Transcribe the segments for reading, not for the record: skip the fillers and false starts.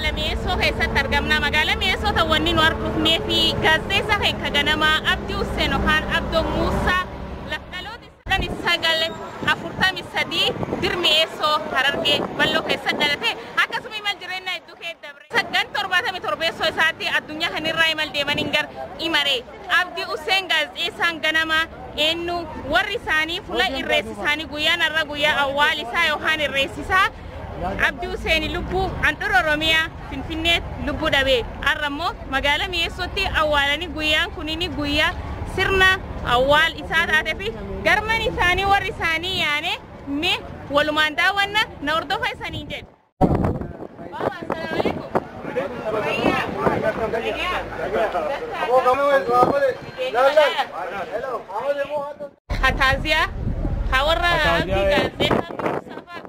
Magaalaa Mi'eessoo keessatti argamna. Magaalaa Mi'eessoo ta'uun nu arguufnee fi gaazexeessaa keenya ganamaa Abdii Hussein yookaan Abdoo Muusaa lafdhaloota 943 dir Mi'eessoo Harargee Balloo keessatti dhalate. Akkasuma imal jireenya hedduu keessa dabre. 977 isaatti addunyaa kanarraa imal deemaniin gar imare. Abdii Hussein gaazexeessaan ganamaa eenyu warri isaanii fuula irreessi isaanii guyyaan har'a guyyaa awwaal isaa yookaan irreessi isaa Abdii Hussein lubbuu handhuura Oromiyaa Finfinnee lubbuu dhabee har'a immoo magaalaa Mi'eessootti awwaalanii guyyaan kunini guyyaa sirna awwaal isaa taatee fi garman isaanii warri isaanii yaane mee walumaan daawwanna na hordofa isanii jedhu. Baba, assalamu alaikum. Fayyaa. Fayyaa. Hataaziyaa. Haa warra Abdii gaazexeessaa Abdii Musaa.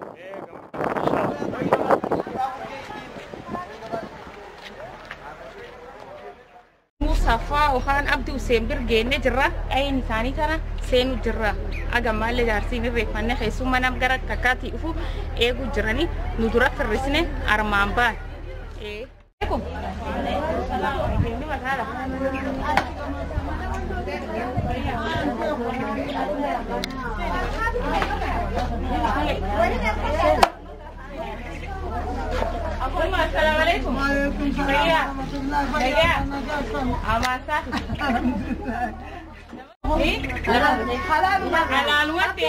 Musaffaa yookaan Abdii Hussein bir geenne jirra. Qayin isaanii kana seenu jirra. Aga maallee jaarsiin irreeffanne keessummaa nam gara takkaatii dhufu eeguu jirani nu dura firrisne armaan baan. Assalamu alaikum. Fayyaa. Fayyaa. Amasa. Halaalumatti. Halaalumatti.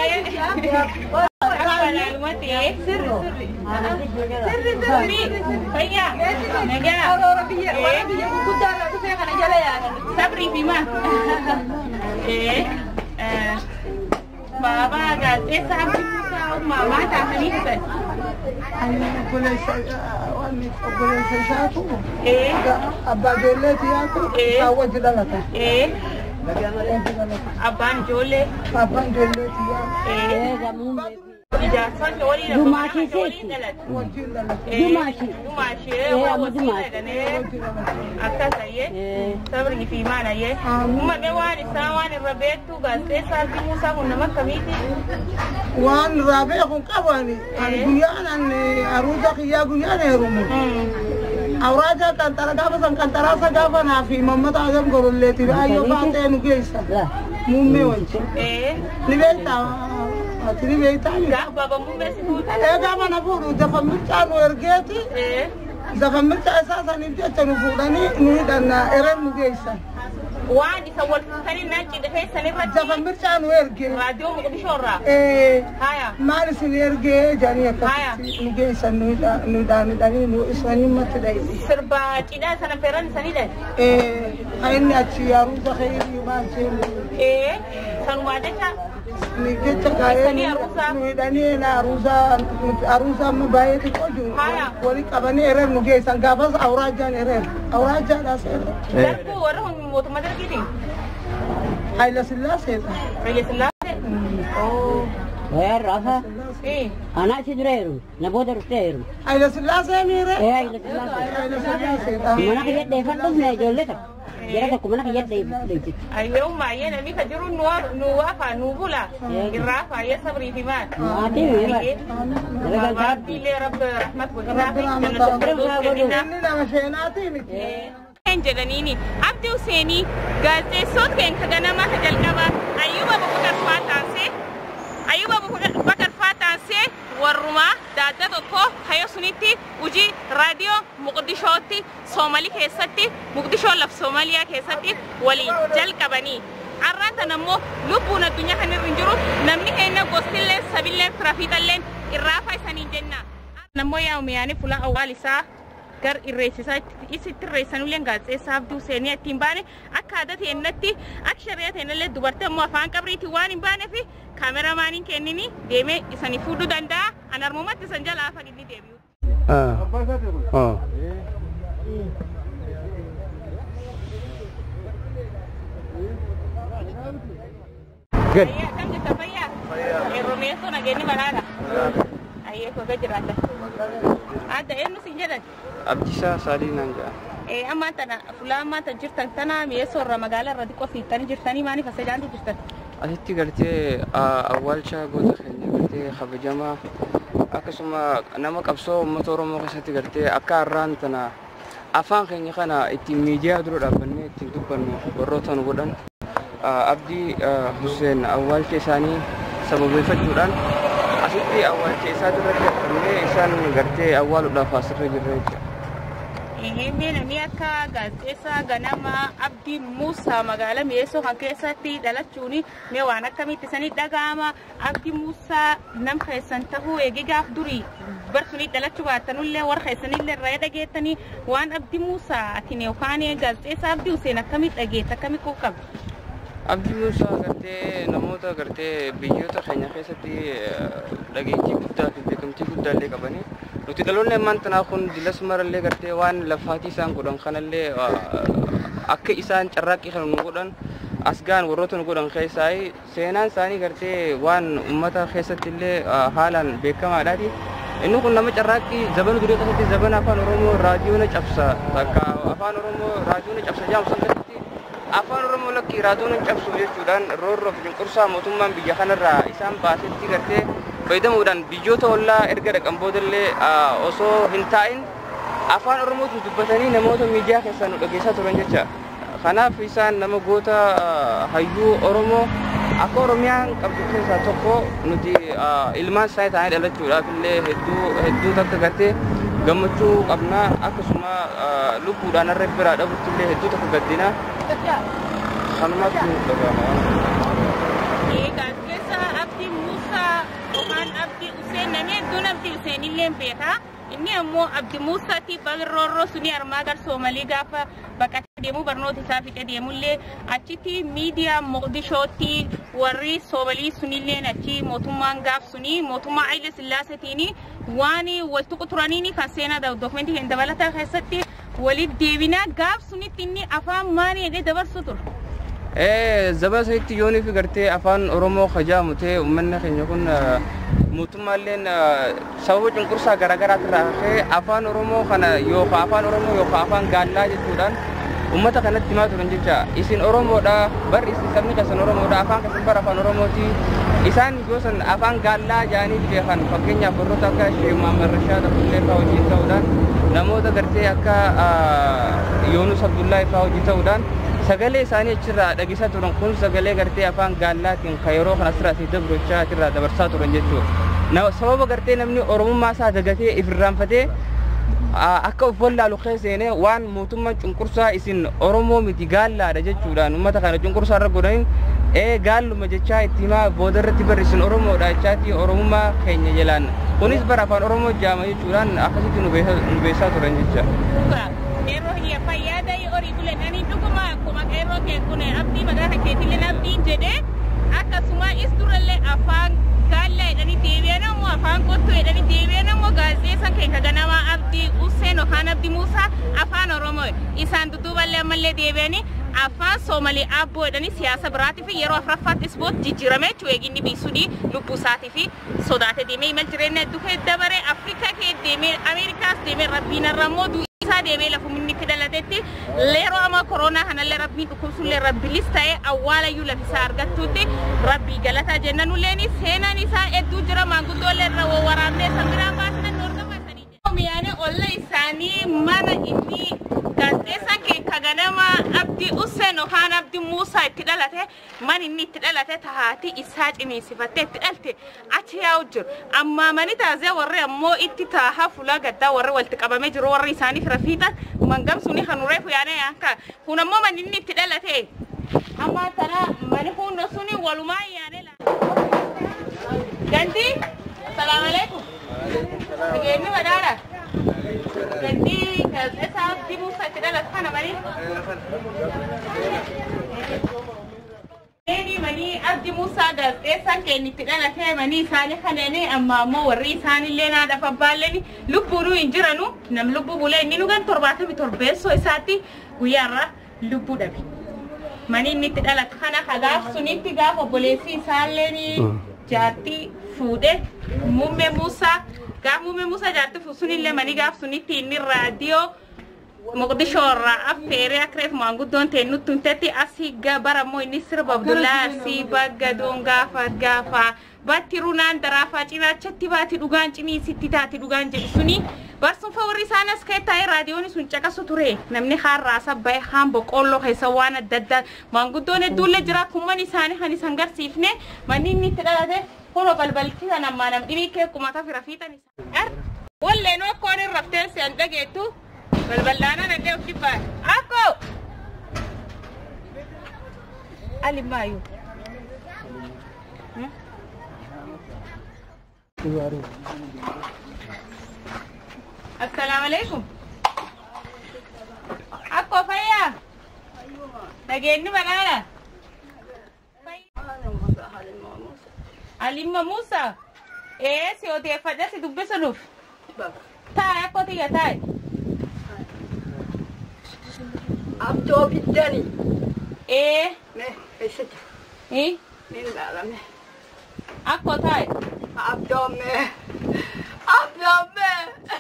Sirri sirri. Sirri fayyaa. Nagaa. Warra biyya gurguddaa irraa dhufee kana jala yaadan. Sabrii fi maa. Baabaa gaazexeessaa Abdii Muusaa uumamaa taatanii dhufan. Obboleessa isaatu abbaa ijoolleeti yaatu isaan wajji dhalata. Abbaan ijoollee. Abbaan ijoolleeti yaatu. Ijaarsonni waliin Dumaashii seeti. Wajjin dhalata. Dumaashii. Dumaashii. Wasiidha. Akkas ayyee. Sabrii fi maal ayyee. Uummanni waan isaa waan irra beektu gaazexeessaa Abdii Muusaa kun nama akkamiiti? Waan irraa beeku hin qabu ani. Ani guyyaan ani aruuza kiyyaa guyyaan heerumu. Awraaja qanxara gaafa san qanxaraasa gaafa naa fi mammata azam gorolleeti ayyoo baatee nu geessa. Muummee wajji. Ni beektaa? Ati ni beektaa? Gaafa baaba muummee si fuute. Ee gaafa na fuudhu dafa mircaa nu ergeeti. Dafa mircaa isaa saniif jecha nu fuudhanii nu hidhanna ereen nu geessan. Waan isa wal fuutanii naan cidha keessan irratti. Dafa mircaa nu erge. Raadiyoo Moqdishoo irraa. Ee. Haya. Maal isin ergee jedhanii akkasitti nu geessan nu hidhanii nu isanii matti dhayne. Sirba cidhaa sana feeran isanii dha. Ee. Kan inni achi aruuza khayrii maal seenu. Ee. Sanumaa jecha. Ni jecha kaayee nu hidhanii aruuza amma baay'ee xiqqoo jiru wali qabanii ereer nu geessan gaafas awraajaan ereer awraajaadhaa seera. Darbu warra mootummaa dargiiti. Hayila Sillaaseedha. Hayila Sillaasee. Rafa. Anaa si dura heerume. Na booda dhuftee heerume. Hayila Sillaasee miire. Hayila Sillaasee. Hayila Sillaaseedha. Mana kiyya dheeffadhu dhufne ijoollee takka. Jara tokko mana kiyya dheeffadhu. Ayyoo maayyee namni ka jiru nu waafa nu bula. Irraa faayyee sabrii fi maal. Maatii miira. Rabbiilee rabbi rahmat godhinaa fi jannata godhinaa. Inni nama sheenaatii miti. Jedhaniini Abdii Huseenii gaazexeessoota keenya ganamaa ka jalqabaa Ayyuba Abubakar faa taasee Ayyuba Abubakar faa taasee warrumaa daadda tokko hayoo sunitti hojii raadiyoo Moqdishootti Soomalii keessatti Moqdishoo laf Soomaliyaa keessatti waliin jalqabanii. Har'aan tan ammoo lubbuun addunyaa kan irra hin jiru namni keenya gostillee sabillee firafiixallee irraa faayisanii jenna. Nammoo yaa'u yaani fuula awwaal isaa gar irreessisaa isitti irreessanullee gaazexeessaa Abdii Huseenii ittiin baane akka aadaa teennatti akka shari'a teennallee dubartii ammoo afaan qabriitiin waan hin baaneef kaameramaaniin kennini deemee isanii fuudhuu danda'a. An armumatti isan jalaa hafa inni deebi'u. Good. Akkam jirta fayyaa? Oromeessoo nageenyi baraadha. Ayyee koga jiraata. Adda eenyu siin jedhan? Abdiisaa Saalii naan jedha. Ammaan tana fuula ammaan tana jirtan tana Mi'eessoo irra magaalaa irra xiqqoo fiittanii jirtanii maaliif as ajaantu jirtan? Asitti gartee awwaalcha goota keenya gartee kabajamaa Akkasuma nama qabsoo uummata Oromoo keessatti gartee akka har'aan tana afaan keenya kana ittiin miidiyaa dura dhaabbannee ittiin dubbannu warroota nu godhan Abdii Hussein awwaalcha isaanii sababeeffachuudhaan asitti awwaalcha isaa duratti argamnee isaan gartee awwaaluudhaaf asirra jirra jechuudha. Ehee, namni akka gaazexeessaa ganama Abdii Muusaa magaalaa Mi'eessoo kan keessatti dhalachuun mee waan akkamitti isanii dhaga'ama? Abdii Muusaa nam keessan tahuu eegee gaaf durii barsunii dhalachuu baattanullee warra keessanillee irraa dhageettanii, waan Abdii Muusaa atin yookaan gaazexeessaa Abdii Hussein akkamitti dhageetta, akkamitti quuqqabda? Abdii Muusaa gartee namoota gartee biyyoota keenya keessatti dhageettii guddaa fi beekamtii guddaa illee qabanii, nuti dhaloonni ammaan tanaa kun dilas marallee gartee waan lafaatii isaan godhan kanallee akka isaan carraaqqii kana nu godhan as gaan warroota nu godhan keessaa seenaan isaanii gartee waan uummata keessatti illee haalaan beekamaadhaati. Inni kun nama carraaqqii zabana durii keessatti, zabana afaan Oromoo raadiyoona cabsa takka afaan Oromoo raadiyoona cabsa jedhamu san keessatti, afaan Oromoo lakkii raadiyoona cabsu jechuudhaan roorroo fi cunqursaa mootummaan biyya kanarraa isaan baasetti gartee fayyadamuudhaan biyyoota ollaa erga dhaqan boodallee osoo hin taa'in afaan Oromootu dubbatanii namoota miidiyaa keessaa nu dhageessaa turan jecha. Kanaaf isaan nama goota hayyuu Oromoo akka Oromiyaan qabdu keessaa tokko, nuti ilmaan isaanii ta'anii dhalachuudhaaf illee hedduu hedduu takka gartee gammachuu qabna, akkasuma lubbuudhaan har'a biraa dhabutti illee hedduu takka gaddina. Kanumaatu dhaga'ama. Gaazexeessaa Abdii Muusaa yookaan Abdii Hussein, namni hedduun Abdii Hussein illee beeka. Inni ammoo Abdii Muusaatti barroorroo suni armaa gar Soomalii gaafa baqatee deemu, barnoota isaa fixe deemullee achitti miidiyaa Moqdishootti warri Soomalii sunilleen achi mootummaan gaaf suni mootummaa Haile Sillaaseetiin waan wal tuqu turaniin kan seenaa dookumentii kan dabalataa keessatti walitti deebinaa, gaaf sunitti inni afaan maanii jedhee dabarsu ture. Zabana sanitti yoonii fi gartee afaan Oromoo kajaamu ta'e, uummanni keenya kun mootummaalleen sababa cunqursaa garaagaraatirraa ka'ee afaan Oromoo kana yookaan afaan Oromoo yookaan afaan Gaallaa jechuudhaan uummata kanatti himaa turan jecha. Isin Oromoodha bar, isin sabni keessan Oromoodha, afaan keessan bara afaan Oromooti. Isaan yoo san afaan Gaallaa jedhanii beekan, fakkeenyaaf warroota akka Sheekh Muhammad Rashaad Abdullee fa'aa wajjin ta'uudhaan, namoota gartee akka Yoonus Abdullahi fa'aa wajjin ta'uudhaan sagalee isaanii achirraa dhageessaa turan kun sagalee gartee afaan Gaallaatiin kan yeroo kana asirraa asii dabrochaa achirraa dabarsaa turan jechuudha. Sababa gartee namni Oromummaa isaa dagatee ifirraanfatee akka of wallaalu keessa seenee waan mootummaan cunqursaa isin Oromoo miti Gaallaadha jechuudhaan uummata kana cunqursaa irra godhaniin, ee Gaalluma jechaa itti himaa, booda irratti barri isin Oromoodha jechaati Oromummaa keenya jalaan kunis bara afaan Oromoo jaama jechuudhaan akkasitti nu beesaa turan jecha. Qeerroo hiyya fayyaada horii buleen, ani dhuguma akkuma qeerroo kee kun Abdii maqaa keetillee Abdiin jedhee, akkasuma is durallee afaan Gaallaa jedhanii deebi'an ammoo afaan Qottuu jedhanii deebi'an ammoo gaazexeessaan keenya ganamaa Abdii Hussein yookaan Abdii Muusaa afaan Oromoo isaan dudduuballee ammallee deebi'anii afaan Soomalii Aabboo jedhanii siyaasa biraatii fi yeroo afuraffaatti ispoot jijjiirame jechuudha. Eeginni biisudii lubbuu isaatii fi sodaate deemee imal jireenya hedduu kee dabaree Afrikaa kee deemee Ameerikaas deemee rabbiin irra immoo isaa deemee lafuma inni itti dhalatetti yeroo amma koronaa kanallee rabbiin dhukkubsullee rabbilis ta'ee awwaalayyuu lafisaa argattutti rabbii galataa jennanulleen seenaan isaa hedduu jira, maanguddoollee irra waraabnee san biraan baasnan nu argama isanii. Miyaane olla isaanii mana inni gaazexeessaan keenya ganama Abdii Hussein yookaan Abdii Muusaa itti dhalate, man inni itti dhalate tahaati isaa ciniinsifattee itti dhalte achi yaa'u jiru. Amma mani taasee warri ammoo itti taaha fuula gaddaa warri walitti qabamee jiru, warri isaanii fira fiixan mangam suni kan reefu yaane yaanka kun ammoo manni inni itti dhalate. Amma tana mani hunda suni walumaa yaane la. Gandi, assalamu alaikum. Nageenyi badhaadha. Gandi gaazexeessaa Abdii Muusaa itti dhalate kana mani. Manii manii Abdii Muusaa gaazexeessaan keenya itti dhalate manii isaanii kaneen, amma ammoo warri isaanillee naadhaaf abbaalleen lubbuunuu hin jiranu, nam lubbuu bulee inni nugan 77 isaatti guyyaarra lubbuu dhabe. Mani inni itti dhalate kana kagaaf sunitti gaaf obboleessi isaalleen jaartii fuudhe Muummee Muusaa, gaaf Muummee Muusaa jaartii fuudhe sunillee manii gaaf sunitti inni raadiyoo Mogadishoo irraa affeeree akka reefu maanguddoon ta'e nutti himtetti asii bara immoo inni sirba Abdullaa asii bagga doon gaafa gaafa baatti runaan daraafaa cinaachatti baati dhugaan ciniisitti taati dhugaan jedhu suni barsuunfa warri isaan as ka'e taa'ee raadiyoon sun caqasu ture namni haarraa sabbaa'ee haan boqqoolloo keessa waan adda addaa maanguddoon hedduullee jira kumman isaanii kan isaan garsiifne manni inni itti dhalate kunoo balbalti sana ammaa nam dhibii kee kumata fira fiixan isaa. Walleen akkoon irra rafteen si an dhageettu balbal'aanaan adda of dhibbaa. Akkoo! Alimaayu. Assalaamu alaikum. Akkoo fayyaa? Nageenyi banaana? Alimma Musa. Ee si odeeffadha si dubbisa nuuf. Taa'e akkoo tiyya taa'e. Abdoo biddani. Ee. Mee eessatti? Ee. Niin ilaalame. Akkoo taa'e. Abdoo mee. Abdoo mee.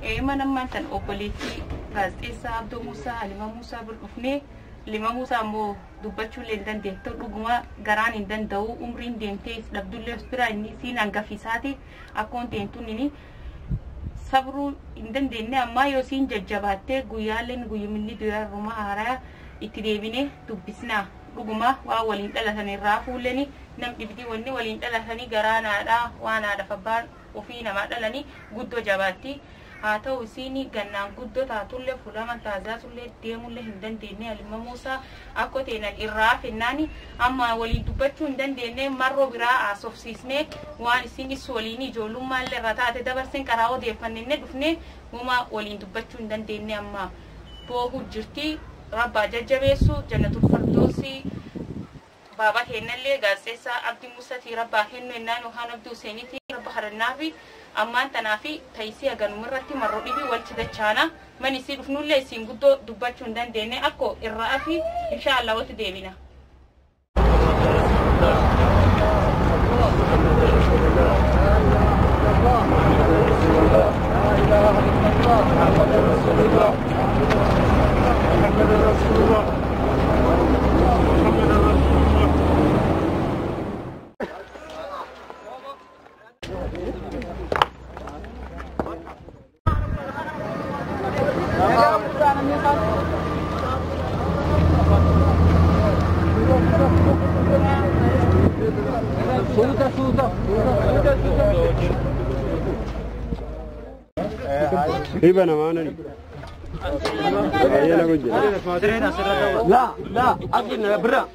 Ee mana ammaan tan obboleettii gaazexeessaa Abdoo Musaa Alima Musaa bira dhufnee Alima Musaa immoo dubbachuullee hin dandeettu dhuguma garaan hin danda'u umriin deemtee dhabdullee of bira inni siin hangafisaati akkoon deemtuun inni sabruu hin dandeenye ammaa yoo siin jajjabaattee guyyaaleen guyyuminni duyyarruma haaraa itti deebine dubbisnaa dhuguma waan waliin dhalatan irraa fuulleni nam dhibdii wanni waliin dhalatanii garaa naadhaa waan haadhaaf abbaan ofii namaa dhalanii guddoo jabaatti. Haa ta'u isiin gannaan guddoo taatullee fuulama taazaatullee deemullee hin dandeenye Alima Musaa akkoo teenan irraa fennaani amma waliin dubbachuu hin dandeenye marroo biraa haasofsiisnee waan isin is waliin ijoollummaa irra taate dabarseen karaa odeeffannee dhufnee huma waliin dubbachuu hin dandeenye amma boohu jirti rabbaa jajjabeessu jannatul fardoosii baaba kennallee gaazexeessaa Abdii Musaatii rabbaa kennu ennaan yookaan Abdii Huseeniitii rabba kadhannaafi ammaan tanaafi tayisii haganumarratti marroo dhibii walchi dachaana man isii dhufnullee isiin guddoo dubbachuu hin dandeenye akkoo irraa fi inshaallah walitti deebina. لا لا أقلنا برا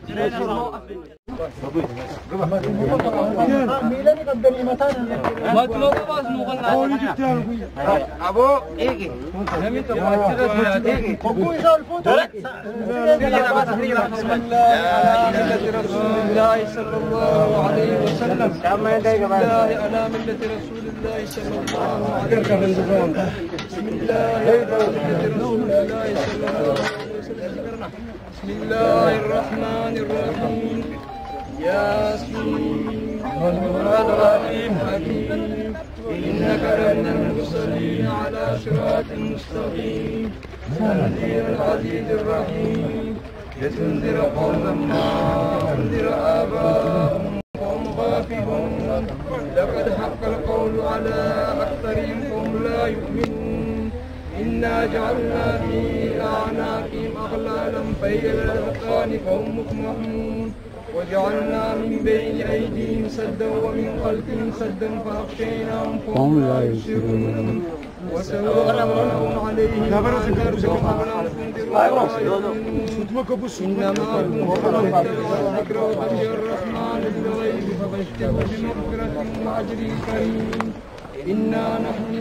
أبو إيجي الله صلى الله عليه وسلم بسم الله على ملة رسول الله صلى الله عليه وسلم بسم الله على ملة رسول الله صلى الله عليه وسلم بسم الله الرحمن الرحيم ياسين والقرآن الحكيم إنك لمن المرسلين على صراط مستقيم تنزيل العزيز الرحيم لتنذر قوما ما أنذر آباؤهم فهم غافلون لقد حق القول على أكثرهم فهم لا يؤمنون إنا جعلنا في أعناقهم أغلالا فهي إلى الأذقان فهم مقمحون وجعلنا من بين أيديهم سدا ومن خلفهم سدا فأغشيناهم فهم لا يبصرون وسواء عليهم إنما كنت الذكر وخشي الرحمن بالغيب فبشره بمغفرة وأجر كريم إنا نحن